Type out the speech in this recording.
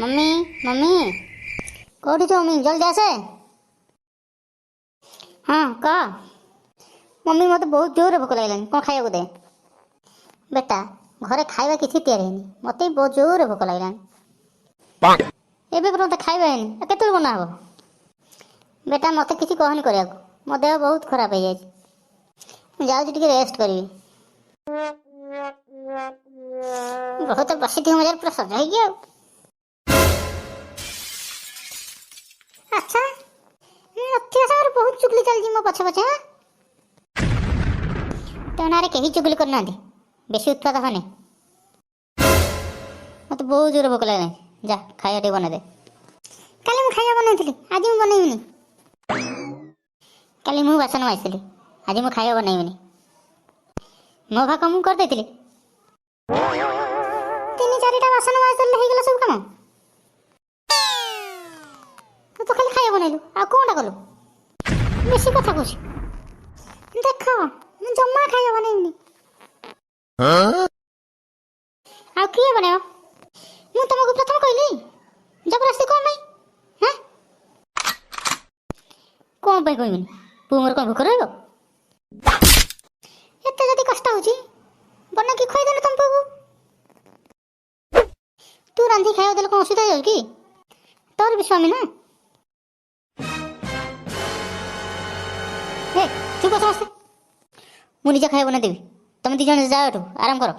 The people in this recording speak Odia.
ମମି, ମମି, କୋଉଠି ତୁ? ମମି, ଜଲ୍ଦି ଆସେ। ହଁ, କହ। ମମି, ମୋତେ ବହୁତ ଜୋରରେ ଭୋକ ଲାଗିଲାଣି, କ'ଣ ଖାଇବାକୁ ଦେ। ବେଟା, ଘରେ ଖାଇବା କିଛି ତିଆରି ହେଇନି, ମୋତେ ବି ବହୁତ ଜୋରରେ ଭୋକ ଲାଗିଲାଣି। ଏବେ ପର୍ଯ୍ୟନ୍ତ ଖାଇବା ହେଇନି, ଆଉ କେତେବେଳେ ବନା ହବ? ବେଟା, ମୋତେ କିଛି କହନି କରିବାକୁ, ମୋ ଦେହ ବହୁତ ଖରାପ ହେଇଯାଇଛି। ମୁଁ ଯାଉଛି ଟିକେ ରେଷ୍ଟ କରିବି। ବହୁତ ବସିଥିବ ମଜାରେ ପୁରା ସଜ ହେଇକି ଆଉ। ଆଚ୍ଛା, ନଥିବା ସାଙ୍ଗରେ ବହୁତ ଚୁଗଲି ଚାଲିଛି ମୋ ପଛେ ପଛେ। ହଁ, ତୋ ନାଁରେ କେହି ଚୁଗଲି କରୁନାହାନ୍ତି, ବେଶୀ ଉତ୍ପାତ ହନି। ମୋତେ ବହୁତ ଜୋରେ ଭୋକ ଲାଗିଲାଣି, ଯା ଖାଇବା ଟିକେ ବନେଇଦେ। କାଲି ମୁଁ ଖାଇବା ବନେଇଥିଲି, ଆଜି ମୁଁ ବନେଇବିନି। କାଲି ମୁଁ ବାସନ ମାଜିଥିଲି, ଆଜି ମୁଁ ଖାଇବା ବନେଇବିନି। ମୋ ଭାଗ ମୁଁ କରିଦେଇଥିଲି। ତିନି ଚାରିଟା ବାସନ ମାଜିଦେଲେ ହେଇଗଲା ସବୁ କାମ? ତୁ ତ ଖାଲି ଖାଇବା ବନେଇଲୁ, ଆଉ କ'ଣଟା କଲୁ? ବେଶୀ କଥା କହୁଛି। ଦେଖ, ମୁଁ ଜମା ଖାଇବା ବନେଇବିନି। ଆଉ କିଏ ବନେଇବ? ମୁଁ ତମକୁ ପ୍ରଥମ କହିଲି, ଜବରଦସ୍ତି କ'ଣ ପାଇଁ? ହାଁ, କ'ଣ ପାଇଁ କହିବିନି? ପୁଅ ମୋର କ'ଣ ଭୋକ ରହିବ? ଏତେ ଯଦି କଷ୍ଟ ହଉଛି, ବନେଇକି ଖୁଆଇଦେଲେ ତମ ପୁଅକୁ। ତୁ ରାନ୍ଧି ଖାଇବାକୁ ଦେଲେ କ'ଣ ଅସୁବିଧା ହେଇଯାଉଛି କି? ତୋର ବି ସ୍ୱାମୀ ନା। ହେ, ଚୁପ ସମସ୍ତେ। ମୁଁ ନିଜେ ଖାଇବା ବନେଇଦେବି, ତମେ ଦି ଜଣ ଯାଅ ଏଠୁ, ଆରାମ କର।